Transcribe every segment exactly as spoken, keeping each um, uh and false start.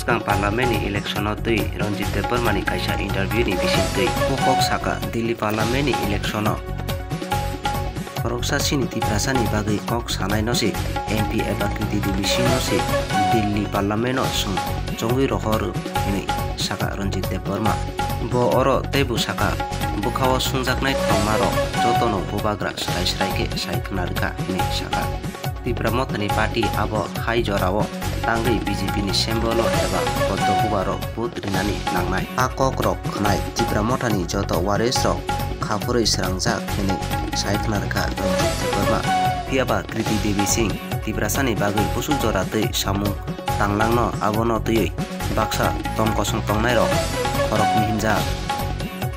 Bwskang parliament ni election o twi Ranjit Debbarma ni kaisa interview ni bisingtwi o kok saka, Delhi parliament ni election o khoroksa chini Tiprasa ni bagwi kok sanai no se M P eba Kriti Devi Singh no se Delhi parliament o chwng chongwi rohor hwnwi saka Ranjit Debbarma. Bo oro teibo saka, bwkha o swngjaknai tongma rok jotono bubagra srai srai khe sai khna rwkha hwnwi saka. Tipra Mothani party abo hai jorao tangwi B J P ni symbol o eba poddo bubar o vote rinani nangnai. A kok rok khwnai Tipra Mothani joto waris rok kha phurwi srangjak hwnwi sai khna rwkha Ranjit Debbarma. Phiyaba Kriti Devi Singh Tiprasani bagwi busuk jora twi samung tanglangno, abono twiwi baksa tong kosong tongnairok khoroknwi himjak.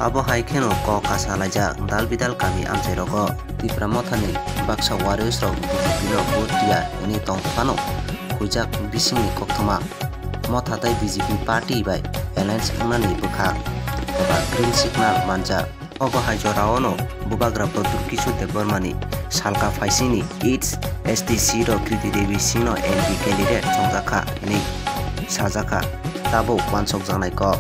Abo hai kheno kok kasa laijak dal bidal kami amchairogo. Tipra Mothani baksa warriors rok B J P no vote riya hwnwi tong phano, huijak bisingni koktwma Motha tei B J P party bai alliance wngnani bwkha eba green signal manjak. Obo hai jorao no bubagra Pradyut Kishore Debbarmani salka phaisingni eight S T C rok Kriti Devi Singh no M P candidate chongjakha hwnwi sajakha. Tabuk wansokjaknai kok.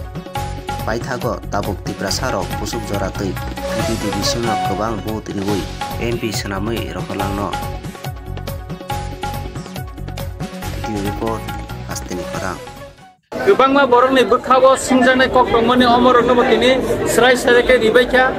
Paithago tabuk Tiprasa rok busuk jora twi Kriti Devi Singh no kwbang vote riwi M P swnamwi rohorlangno. Video report, Hasteni Khorang. Kwbangma borokni bwkhao swngjaknai kok tongmani omorokno bo tini srai srai khe ribaikha.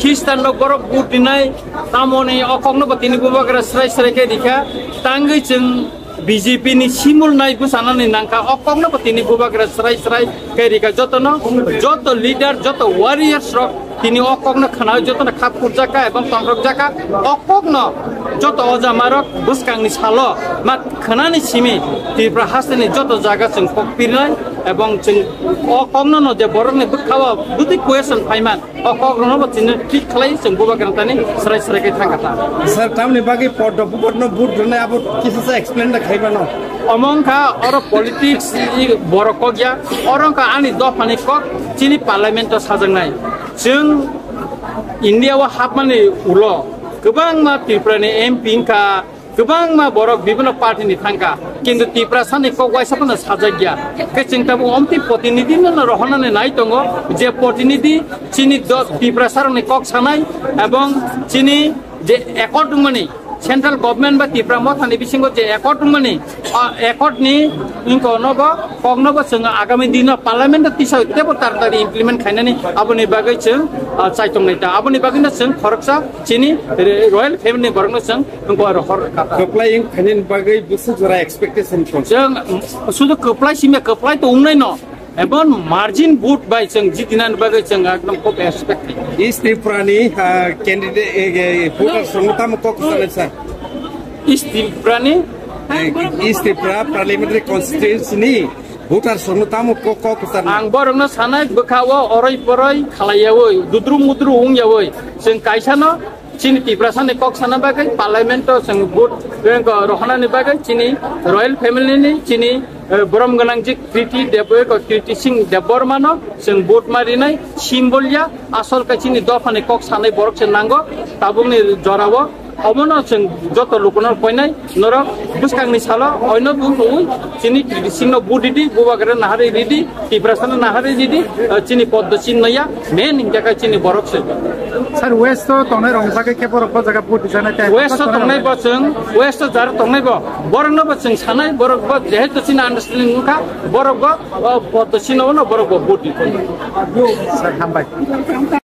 Khristanrok borok vote rinai, tamoni o kokno bo tini bubagra srai srai khe rikha. Tangwi chwng B J P ni simul nai bwsanani nangkha, o kokno bo tini bubagra srai srai khe rikha. Jotono, joto leader, joto warriors rok tini o kokno khwnawi jotono khap khurjakha ebong tongthokjakha. O kokno joto ojamarok bwskangni salo ma khwnani simi Tripura hasteni joto jaga chwng kok pirnai ebong chwng o kokno no je borokni bwkhao bwtwi question phaiman, o kokrokno bo chini thik khlai chwng bubagrani thani srai srai khe thangkha ta. Sir, tamni bagwi poddo bubatno vote rwnai abo kisa sa explain da khaimano? Omo wngkha oro politics ni borok kok ya, oro wngkha ani dophani kok chini parliament o sajaknai. Chwng India o hapmani ulo kwbangma Tripura ni M P wngkha, kwbangma borok bibhinno party ni thangkha, kintu Tiprasa ni kok waisa phano sajak ya. Khe chwng tabuk omtwi protinidhi no rohornani nai tongo, je protinidhi chini do-, Tiprasa rokni kok sanai ebong chini je accord wngmani, central government ba Tipra Mothani bisingo je accord wngmani, o accord ni wngkha nobo, koknobo chwng agami dino parliament o tisa tebo taratari implement khainani, aboni bagwi chwng, ah, chaitongnai ta. Aboni bagwino chwng khoroksa chini re-, royal family ni borokno chwng wngkha aro hor kata. Kwplai wng khainani bagwi bwswk jora expectation tong? Chwng sudu kwplai simi kwplai to wngnai no. Ebon margin vote bai chwng jitinani bagwi chwng ekdom khub expect khayo. East Tripura ni, ah, candidate, eh, eh, voters rokno tamo kok sanai sir? East Tripura ni? Eh, East Tripura parliamentary constituency ni voters rokno tamo kok, kok sanai? Ang borokno sanai bwkha o oroi poroi khalaiyawi, dudru mudru wngyawi chwng kaisano chini Tiprasani kok sana bagwi parliament o chwng vote bank o rohornani bagwi chini royal family ni chini, eh, borom gwnang jik Kriti Deb-, eh, Kriti Singh Debbarma no chwng vote ma rinai symbol ya, asol khe chini dophani kok sanai borok se nango tabukni jorao. Omono chwng joto lukuno koinai norok bwskangni salo oino bumung chini Kriti Singh no vote ridi, bubagra naharwi ridi, Tiprasano naharwi ridi, eh, chini poddo chinno ya, main hingkha khe chini borok se. Sir, West o tongnai rok bagwi khe borok bo jaga vote rijana tei West o tongnai bo chwng, West o jara tongnai bo, borok no bo chwng sanai, borok bo jehetu chini understanding wngkha, borok bo, o, poddo chinno no borok bo vote rijana. Sir, hambai.